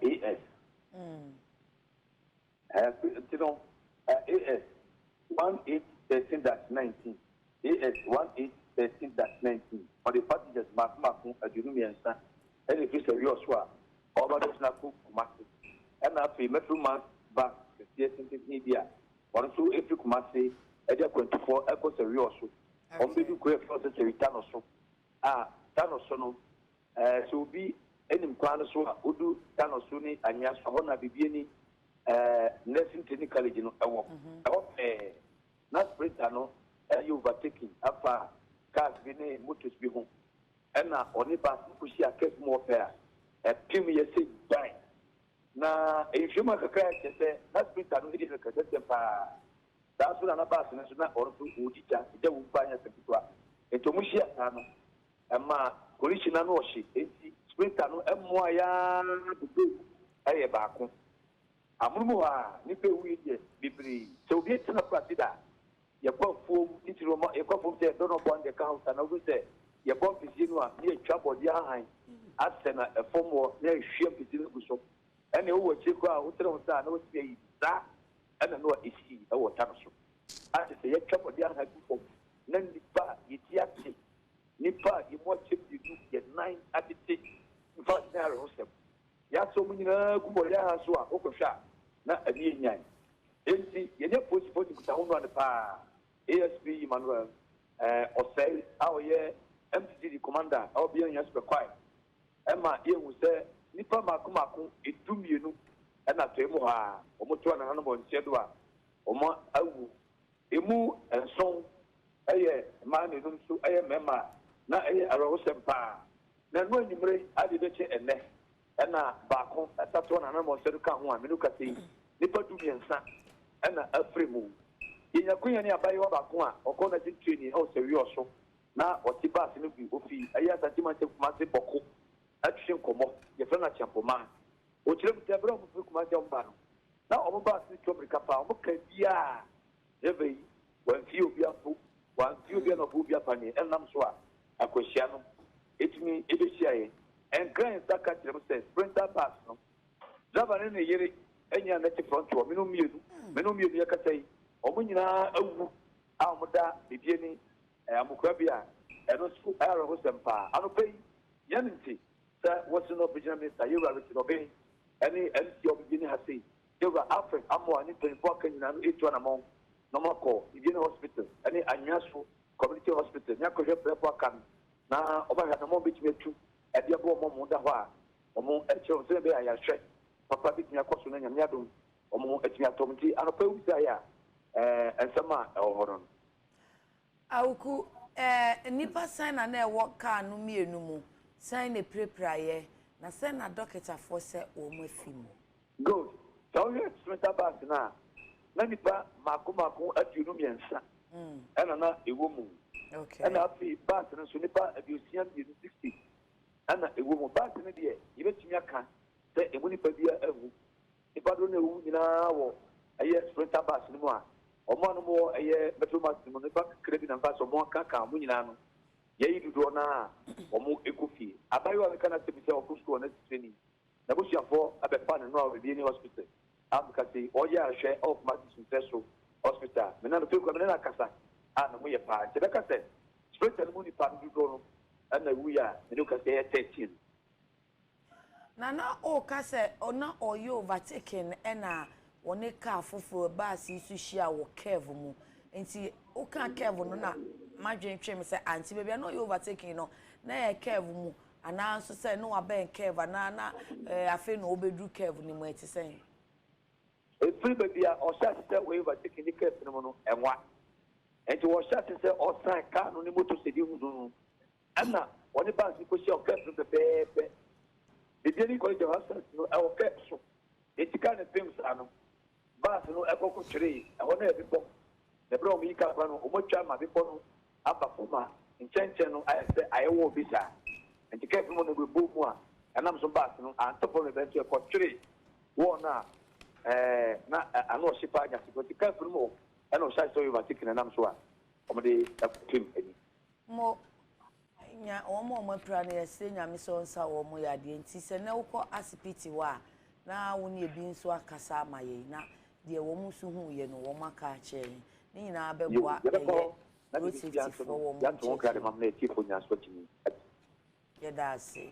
AS. Nti no, AS 1813 dash 19, AS 1813 dash 19, ɔde passengers mmaako mmaako 23 ɛna ɛfiri Sɛwiɔ so a ɔreba bɛtena kɔ Kumasi. Ɛna afei Metro Mass bus kɛseɛ tententen bi a ɔno nso ɛfiri Kumasi ɛde akwantufoɔ ɛkɔ Sɛwiɔ so. Wɔn bɛdu kuro a yɛfrɛ no sɛ Sɛwi Tano so a Tano so no, sɛ obi nim kwan no so a, wodu Tano so ne Anwea so a, hɔ na Bibiani Nursing Training College no wɔ. Ɛhɔ pɛɛ na sprinter no reyɛ overtaking afa cars bi ne motos bi ho, ɛna ɔne bus no kɔhyia curve mu hɔ pɛɛ a, ɛpem yɛ sɛ gyan. Na nhwehwɛmu a kakra a kyerɛ sɛ na sprinter no di mmirikatɛntɛm paa. Saa nso na na bus no nso na ɔno nso ɔredi gya, gya wom paa nyɛ asɛm ketewa. Nti wɔhyia saa no, Ɛmaa collision no ano ɔhye, enti sprinter no moaeɛ ara de brake yɛ baako. Amonom hɔ ara, nnipa a ɛwuiɛ deɛ, bebree. Sɛ obi atena akurase da a, yɛkɔ afuom, titiriw ɔma yɛkɔ afuom sɛ yɛdɔ no ɔboa no deɛ ɛka ho saa na wobɛhu sɛ yɛbɔ ampesie no a, na yɛatwa bɔdeɛ ahan asɛ no fam hɔ na yɛahwie ampesie no agu so. Ɛnna wowɔ akyire koraa a, wotene wo nsa a na woatumi ayi. Saa na Noa sii wɔ ta no so. A kyerɛ sɛ yɛatwa bɔdeɛ ahan agu fam na nnipa a yɛti ate Nnipa a yɛn mu akyɛ mmienu, yɛn nan atete, mfa nyɛ awerɛhosɛm. Yɛasɔ wɔn nyinaa agu wɔ yɛn ha so a, wokɔhwɛ a, na ani anyan. Enti, yɛne apolisifo di nkutaho nnora no paa. ASP Emmanuel Osei a ɔyɛ MTTD commander a ɔwɔ Bia Nyas Bɛkwae ma yɛhu sɛ nnipa mmaako mmaako 12 na atɔe mu hɔ a wɔtoa nananom wɔn nkyɛn do a wɔawu. Emu nson yɛ mmaa na enum nso yɛ mmarima a na ɛyɛ awerɛhosɛm paa. Na ɛno anwummere ade bɛkyɛ ɛnnɛ na baako sa toa n'anammɔn do ka ho a me ne wo kasa yi, nnipa 13 na afiri mu. Yɛnya akwanya ne abaayewa baako a ɔkɔ nursing training wɔ Sɛwiɔ so na ɔte bus no bi, ofi ɛyɛ Asante Mantam Kumase Bɔko twetwe nkɔmmɔ, yɛfrɛ no Acheampoma. Ɔkyerɛ mu sɛ berɛ a wɔfiri Kumase a wɔba no, na wɔn bus no tu mmirika paa, wɔka biara Driver yi, wamfie obi mpo, wamfie obi na ɔbɔ obi apaneɛ, ɛnam so a akwanhyia no ɛtumi ɛbɛhyiaeɛ. Ɛnkra nsa ka kyerɛ m sɛ Sprinter bus no, driver ne ne yere nyinaa na ɛte front hɔ, me ne mmienu yɛkasa yi, wɔn nyinaa awu a wɔn da Bibiani amokorabea a ɛno nso ɛyɛ awerɛhosɛm paa. Anɔpa yi, yɛn nte sɛ wɔsi no regional minister Yewura Richard Obeng ɛne MC a ɔbibiani ha sei, Yewura Alfred Amoah ne mpanyinfoɔ aka nyinaa no etu anamɔn na wɔn akɔ Bibiani Hospital ɛne Anhwiaso Community Hospital ne akɔhwɛ prɛko aka no na wɔn ahwɛ anamɔn betumi atu ɛde ɛbɔ wɔn a wɔn da hɔ a wɔn ɛkyerɛ wɔn sɛdeɛ ɛbɛyɛ ayarehwɛ papa betumi akɔ so na Nyame adom wɔn atumi atɔ wɔn. Nti anɔpa yi wobisa yɛ a, nsɛm a ɛwɔ hɔ no. Awuku, nnipa sɛn na na ɛwɔ kaa no mmienu mu? Sɛn na epirapiraeɛ? Na sɛn na dɔketafoɔ sɛ wɔn afi mu? Good. Sɛ wohwɛ Sprinter bus no a, na nnipa mmaako mmaako 23 ɛna na ɛwɔ mu. Ɛna afei bus no nso nnipa 62, 60 ɛna ɛwɔ mu. Bus no deɛ, yɛbɛtumi aka sɛ ɛmu nipa biara awu. Nipa dodoɔ no ɛwu nyinaa wɔ ɛyɛ Sprinter bus no mu a, wɔn a wɔwɔ ɛyɛ Metro Mass no mu nipa kakra bi na mfa sɛ wɔn aka wɔn nyinaa no, yɛyi dodoɔ no a wɔn kɔ fie. Abaayewa a meka n'asɛm sɛ ɔkɔ sukuu wɔ nursing training, n'abusuafoɔ abɛfa ne no a Bibiani Hospital a meka sɛ ɔyɛ ahwɛ ɛwɔ Kumasi Suntɛ so Hospital. Me na no fekura me ne no akasa a ne ho yɛ paa. Nti bɛka sɛ Sprinter no mu nipa no dodoɔ no ɛna ɛwuiɛ a me ne wo kasa yɛ 13. Na ɔreka sɛ na ɔyɛ overtaking ɛna wɔne kaa foforɔ bus yi so hyia wɔ curve mu. Nti woka curve no na madwene twe me sɛ ante baabi a na ɔyɛ overtaking no na yɛ curve mu anaa nso sɛ na wabɛn curve anaa na afei na ɔbɛduru curve no mu, ɛte sɛn? Ɛfiri baabi a ɔhyɛ ase sɛ ɔyɛ overtaking ne curve no mu no ɛnwa. Nti wɔhyɛ ase sɛ ɔsan kaa no ne moto sɛdi hu no ɛna wɔne bus no kɔhyia wɔ curve no pɛpɛɛpɛ. Bibiani College of Health Science no ɛwɔ curve so. Enti kaa no pem saa no, bus no ɛkɔ kɔtweree ɛhɔ no yɛ bepɔ. Na ɛberɛ a wɔyi kaa kwan no, wɔatwa ama bepɔ no aba fam a nkyɛnkyɛn no ayɛ sɛ ayɛ wɔ bi saa. Nti curve no mu no bɛbɔ mu a ɛnam so bus no antɔ fam bɛn so ɛkɔtweree wɔɔ no a na ano ɔhye paa nya se. Nti curve no mu hɔ ɛna ɔhyɛ ase sɛ ɔyɛ overtaking ɛnam so a wɔde ɛkɔpem ani. Mo nya wɔn a wɔn apira no, yɛsrɛ Nyame sɛ ɔnsa wɔn yadeɛ. Nti sɛ na wokɔ asipiti hɔ a, Na wo ne ebi nso akasa ama yɛn, na deɛ wɔn nso huiɛ no, wɔn aka akyerɛ yɛn. Ne nyinaa Yo, bɛboa yɛbɛkɔ ɛyɛ na road biribi biara safety nso foɔ no, wɔn yɛato ho kra de nkyerɛkyerɛ ma mu. mo na atiefoɔ nyinaa nso atumi ate. Yɛda ase.